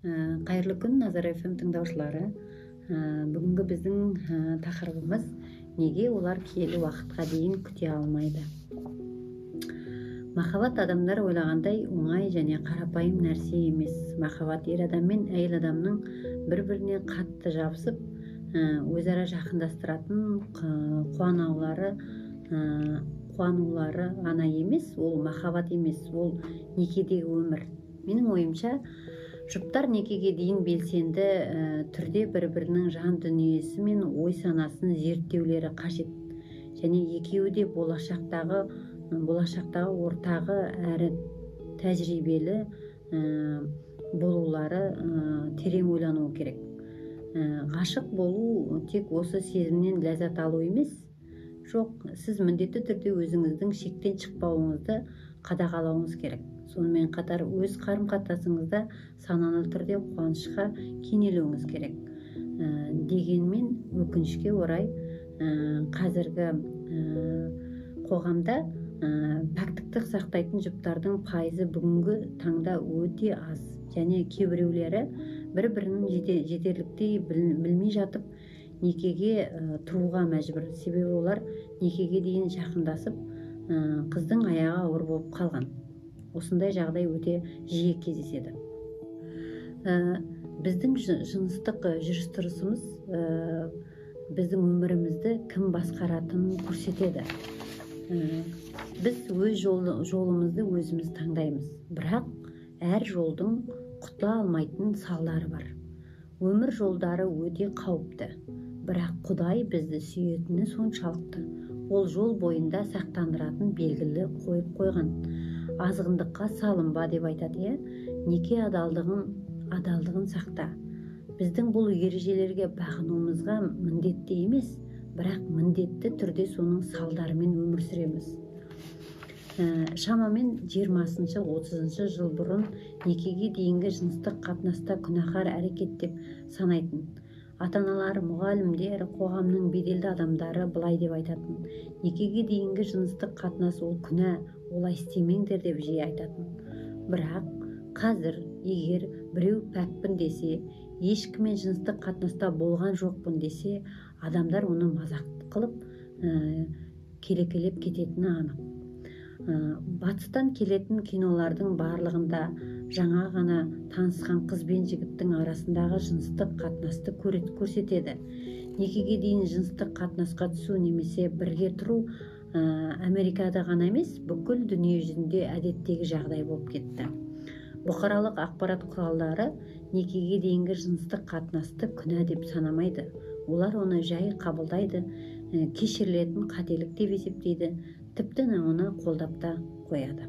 Қайырлы күн, Назар FM тыңдаушылары! Бүгінгі біздің тақырыбымыз: неге олар киелі уақытқа дейін күте алмайды? Махаббат адамдар ойлағандай оңай және қарапайым нәрсе емес. Махаббат ер адам мен әйел адамның бір біріне қатты жабысып, өзара жақындастыратын қуанулары ғана емес. Ол махаббат емес, ол некедегі өмір. Менің ойымша, жұптар некеге дейін белсенді түрде бір бірінің жан дүниесі мен ой санасын зерттеулері қажет және екеуі де болашақтағы ортағы әрі тәжірибелі болулары, терең ойлануы керек. Ғашық болу тек осы сезімнен ләззат алу емес. Жоқ, сіз міндетті түрде өзіңіздің шектен шықпауыңызды қадағалауыңыз керек. Сонымен қатар өз қарым қатынасыңызда саналы түрде қуанышқа кенелуіңіз керек. Дегенмен, өкінішке орай, қазіргі қоғамда пәктікті сақтайтын жұптардың пайызы бүгінгі таңда өте аз және кейбіреулері бір бірін жетерліктей білмей жатып некеге тұруға мәжбүр, себебі олар некеге дейін жақындасып, қыздың аяғы ауыр болып қалған. Осындай жағдай өте жиі кездеседі. Біздің жыныстық жүріс тұрысымыз біздің өмірімізді кім басқаратынын көрсетеді. Біз өз жолымызды өзіміз таңдаймыз, бірақ әр жолдың құтыла алмайтын салдары бар. Өмір жолдары өте қауіпті, бірақ Құдай бізді сүйетіні соншалықты, ол жол бойында сақтандыратын белгілі қойып қойған. Азғындыққа салынба деп айтады, иә, неке адалдығын сақта. Біздің бұл ережелерге бағынуымызға міндетті емес, бірақ міндетті түрде соның салдарымен өмір сүреміз. Шамамен 20-30 жыл бұрын некеге дейінгі жыныстық қатынаста күнәһар әрекет деп санайтын. Ата аналар, мұғалімдер, қоғамның беделді адамдары былай деп айтатын: «Некеге дейінгі жыныстық қатынас ол күнә, олай істемеңдер», – деп жиі айтатын. Бірақ қазір егер біреу пәкпін десе, ешкіммен жыныстық қатынаста болған жоқпын десе, адамдар оны мазақ қылып, келекелеп кететіні анық. Батыстан келетін кинолардың барлығында жаңа ғана танысқан қыз бен жігіттің арасындағы жыныстық қатынасты көрсетеді. Некеге дейін жыныстық қатынасқа түсу немесе бірге тұру Америкада ғана емес, бүкіл дүние жүзінде әдеттегі жағдай болып кетті. Бұқаралық ақпарат құралдары некеге дейінгі жыныстық қатынасты күнә деп санамайды. Олар оны жай қабылдайды, кешірілетін қателік деп есептейді, тіпті оны қолдап та қояды.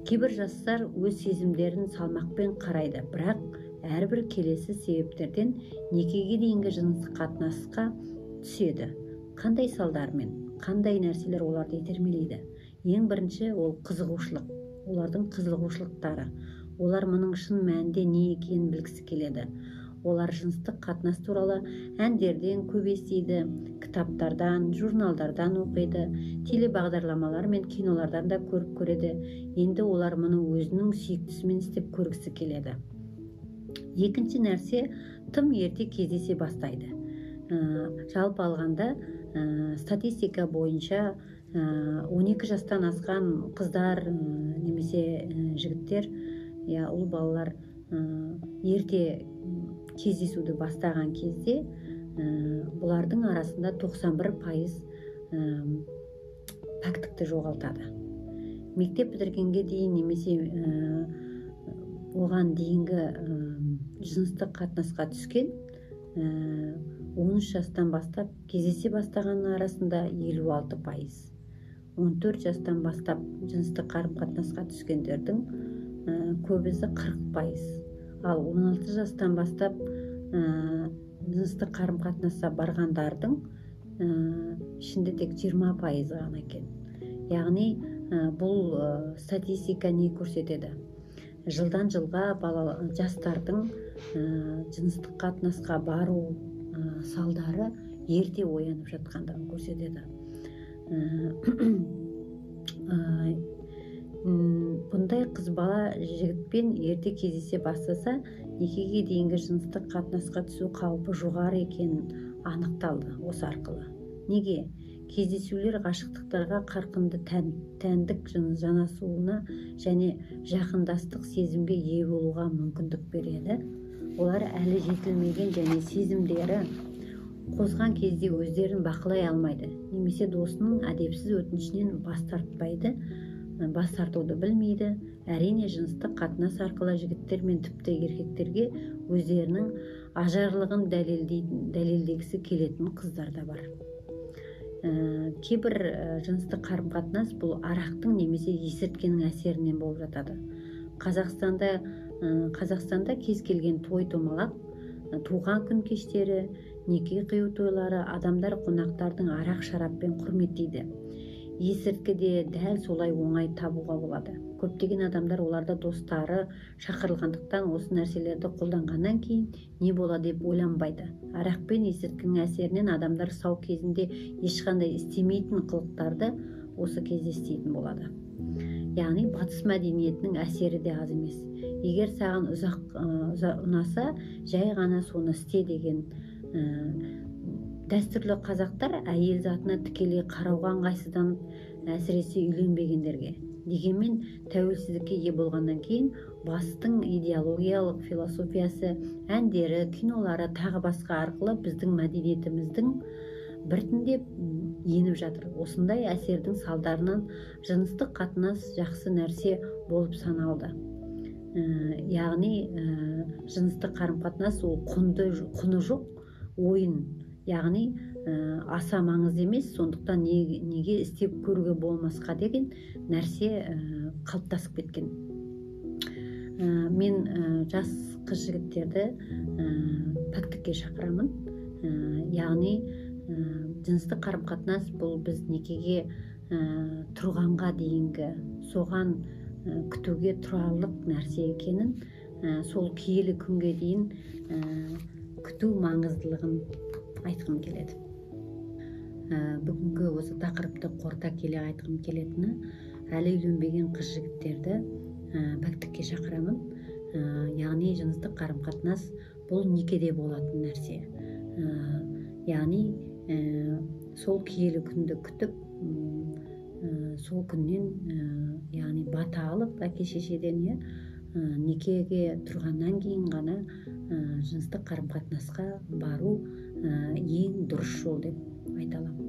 Кейбір жастар өз сезімдерін салмақпен қарайды, бірақ әрбір келесі себептерден некеге дейінгі жыныстық қатынасқа түседі. Қандай салдармен, қандай нәрселер оларды итермелейді? Ең бірінші ол қызығушылық, олардың қызығушылықтары. Олар мұның шын мәнінде не екенін білгісі келеді. Олар жыныстық қатынас туралы әндерден көп естиді, кітаптардан, журналдардан оқиды, телебағдарламалар мен кинолардан да көріп көреді. Енді олар мұны өзінің сүйіктісімен істеп көргісі келеді. Екінші нәрсе: тым ерте кездесе бастайды. Жалпы алғанда, статистика бойынша, 12 жастан асқан қыздар немесе жігіттер, иә, ұл балалар ерте кездесуді бастаған кезде, бұлардың арасында 91% пәктікті жоғалтады. Мектеп бітіргенге дейін немесе оған дейінгі жыныстық қатынасқа түскен, 13 жастан бастап кездесе бастағанның арасында 56%, 14 жастан бастап жыныстық қарым қатынасқа түскендердің көбісі 40%, ал 16 жастан бастап жыныстық қарым қатынасқа барғандардың ішінде тек 20% ғана екен. Яғни бұл статистика не көрсетеді? Жылдан жылға бала жастардың жыныстық қатынасқа бару салдары ерте оянып жатқандығын көрсетеді. Бұндай қыз бала жігітпен ерте кездесе бастаса, некеге дейінгі жыныстық қатынасқа түсу қаупі жоғары екенін анықталды осы арқылы. Неге? Кездесулер ғашықтықтарға қарқынды тәндік жанасуына және жақындастық сезімге ие болуға мүмкіндік береді. Олар әлі жетілмеген және сезімдері қозған кезде өздерін бақылай алмайды, немесе досының әдепсіз өтінішінен бас тартпайды, бас тартуды білмейді. Әрине, жыныстық қатынас арқылы жігіттер мен тіпті еркектерге өздерінің ажарлығын дәлелдегісі келетін қыздар да бар. Кейбір жыныстық қарым-қатынас бұл арақтың немесе есірткенің әсерінен болып жатады. Қазақстанда кез келген той томалақ, туған күн кештері, неке қию тойлары адамдар қонақтардың арақ шараппен құрметтейді. Есірткі де дәл солай оңай табуға болады. Көптеген адамдар оларда достары шақырылғандықтан осы нәрселерді қолданғаннан кейін не болады деп ойланбайды. Арақ пен есірткінің әсерінен адамдар сау кезінде ешқандай істемейтін қылықтарды осы кезде істейтін болады. Яғни батыс мәдениетінің әсері де аз емес. Егер саған ұзақ ұнаса, жай ғана соны істе деген. Дәстүрлі қазақтар әйел затына тікелей қарауға ыңғайсызданып, әсіресе үйленбегендерге. Дегенмен тәуелсіздікке ие болғаннан кейін батыстың идеологиялық философиясы, әндері, кинолары тағы басқа арқылы біздің мәдениетіміздің біртіндеп еніп жатыр. Осындай әсердің салдарынан жыныстық қатынас жақсы нәрсе болып саналды. Яғни жыныстық қарым-қатынас ол құны жоқ ойын, яғни аса маңызды емес, сондықтан неге істеп көруге болмасқа деген нәрсе қалыптасып кеткен. Мен жас қыз жігіттерді пәктікке шақырамын. Яғни жыныстық қарым-қатынас бұл біз некеге тұрғанға дейінгі соған күтуге тұрарлық нәрсе екенін, сол киелі күнге дейін күту маңыздылығын айтқым келеді. Бүгінгі осы тақырыпты қорыта келе айтқым келетіні, әлі үйленбеген қыз жігіттерді пәктікке шақырамын. Яғни жыныстық қарым-қатынас бұл некеде болатын нәрсе. Яғни сол киелі күнді күтіп, сол күннен яғни бата алып әке шешеден некеге тұрғаннан кейін ғана жыныстық қарым-қатынасқа бару ең дұрыс жол деп айта аламын.